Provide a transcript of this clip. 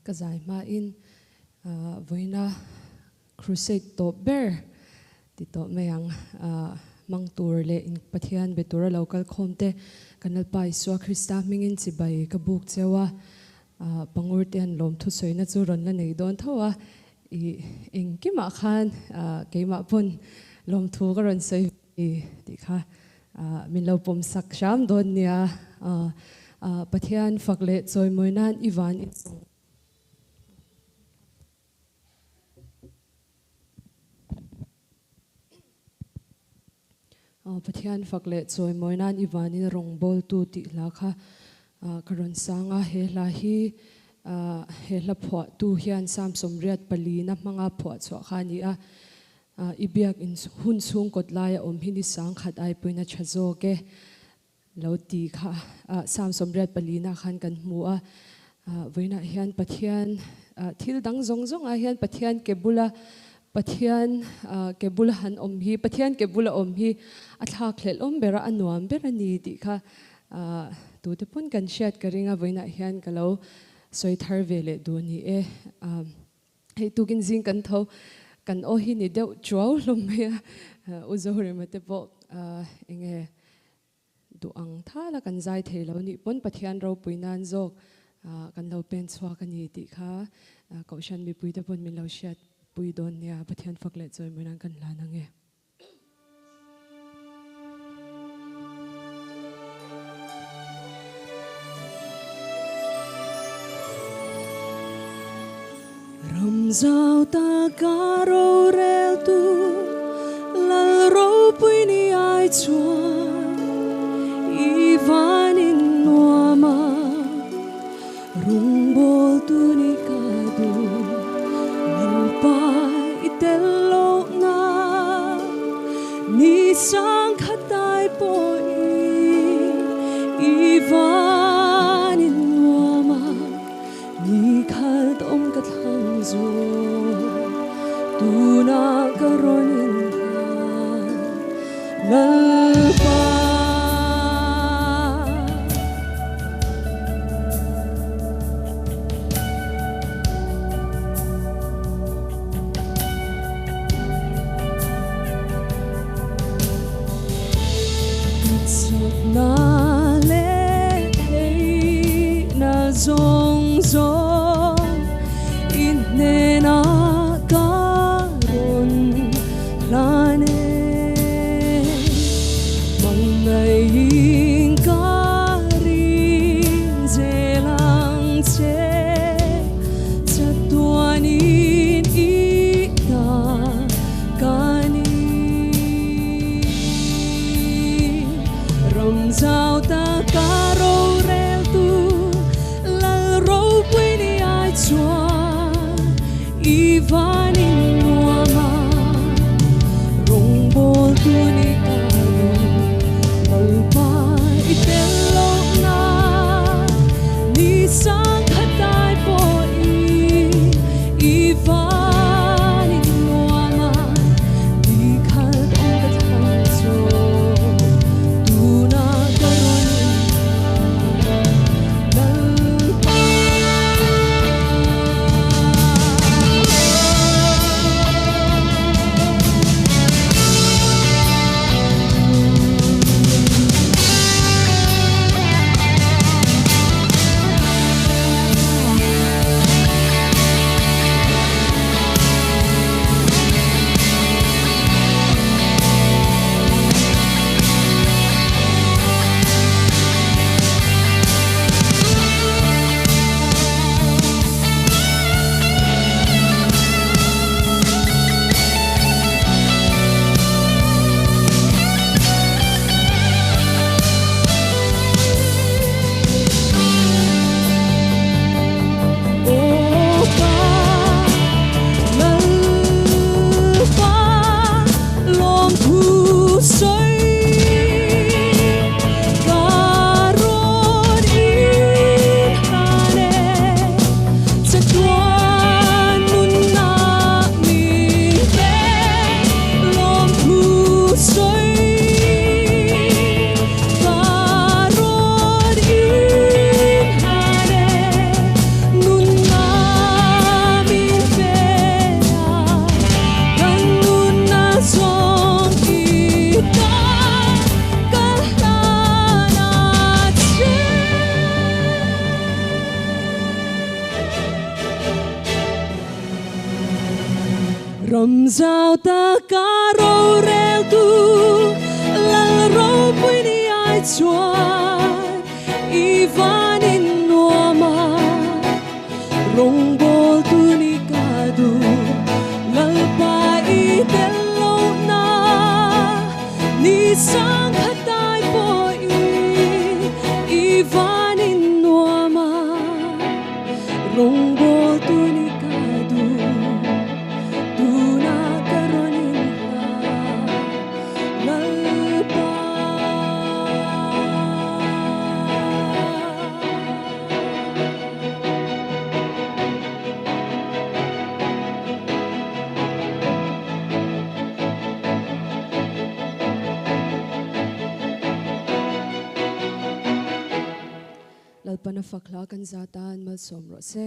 Ka zai hmain vawiina crusade tawp ber ti tawh mai ang. Hmang tur leh in Pathian be tura lo kal khawm te kan Lalpa Isua Krista hmingin chibai ka buk cheu a, Pangur te an lawm thusawina chu rawn la nei dawn tho a, i engkimah khan keimah pawn lawmthu ka rawn sawi ve tih kha min lo pawm sak hram dawn nia. Pathian fak leh chawimawi nan i van in sawm. Pathian fak leh chawimawi nan i vanin rawngbawltu tih hla kha ka rawn sang a. He hla hi he hla phuahtu hian Psalm 84 na hmanga phuah chhuah kha a ni a. I biak in hun chhung kawt laia awm hi ni sangkhat ai pawhin a tha zawk e. Lo ti kha Psalm 84 na khan kan hmu a. Vawiinah hian Pathian thil dang zawng zawngah hian Pathian ke bula Pathian ke bula han awm hi Pathian ke bula awm hi a thlak hlelh awm ber a, a nuam ber a ni tih kha tute pawn kan hriat ka ring a. Vawiinah hian ka lo sawi thar ve leh duh a ni e. Hei tukin zing kan tho kan aw hi ni deuh chuau hlawm mai a, U Zorema te pawh enge duh ang thala kan zai thei lo nih pawn Pathian ropui nan zawk kan lo pen chhuak a ni tih kha Kohhran mipui te pawn min lo hriat pui dawn nia, Pathian fak leh chawimawi nan kan hlan ang e. Ram zau taka roreltu Lal ropui ni ai chuan i vanin nuam a, rawngbawltu ni ka duh Lalpa i tel lohna ni sangkhat ai pawhin i vanin nuam a. Ni khat awm ka thlang zawk, tunah ka rawn inhlan Lalpa. Ka chakna leh theihna zawng zawng i hnenah ka rawn hlan e. Hmangaih ka ring zel ang che, chatuanin i ta ka ni. Ram zau taka roreltu Lal ropui ni ai chuan i vanin nuam a, rawngbawltu ni ka duh Lalpa i tel lohna ni sangkhat ai pawhin i vanin nuam a. Ni khat awm ka thlang chu tuna ka rawn Lalpa. Ram zau taka roreltu Lal ropui ni ai chuan i vanin nuam a, rawngbawltu ni ka duh. Lalpa i tel lohna ni sang khatai pawhin i vanin nuam a, Rawngbawltu ni ka duh, tunah ka rawn inhla Lalpa. Lalpana fak hla kan zat a, an malsawm rawh se.